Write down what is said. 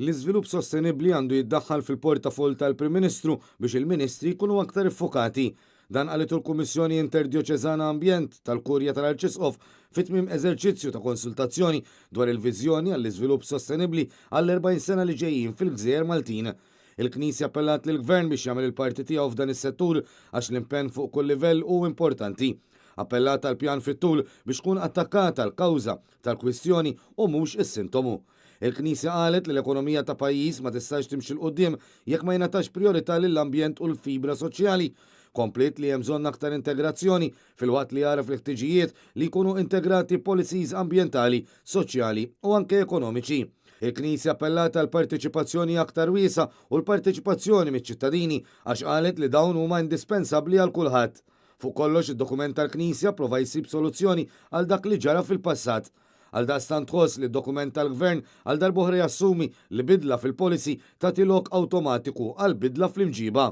L-iżvilupp sostenibbli għandu jiddaħħal fil-portafoll tal-Prim Ministru biex il-Ministri jkunu aktar iffukati. Dan qalitu l-Kummissjoni Interdjoċeżana Ambjent tal-Kurja tal-Arċisqof fi tmiem eżerċizzju ta' konsultazzjoni dwar il-viżjoni għall-iżvilupp sostenibbli għall-40 sena li ġejjin fil-gżejjer Maltin. Il-Knisja appellat lill-Gvern biex jagħmel il-parti tiegħu f'dan is-settur għax l-impenn fuq kull livell hu importanti. Appellat għal pjan fit-tul biex tkun attakkata l-kawża tal-kwistjoni u mhux is-sintomu. Il-Knisja qalet li l-ekonomija ta' pajjiż ma tistax timxi 'l quddiem jekk ma jingħatax prijorità lill-ambjent u l-fibra soċjali. Kompliet li hemm bżonn aktar integrazzjoni filwaqt li jagħraf il-ħtiġijiet li jkunu integrati policies ambjentali, soċjali u anke ekonomiċi. Il-Knisja appellat għal parteċipazzjoni aktar wiesgħa u l-parteċipazzjoni miċ-ċittadini għax qalet li dawn huma indispensabbli għal kulħadd. Fuq kollox id-dokument tal-Knisja prova jsib soluzzjoni għal dak li ġara fil-passat. Għaldaqstant tħoss li d-dokument tal-Gvern għal darb'oħra jassumi li bidla fil-policy tagħti lok awtomatiku għal bidla fl-imġiba.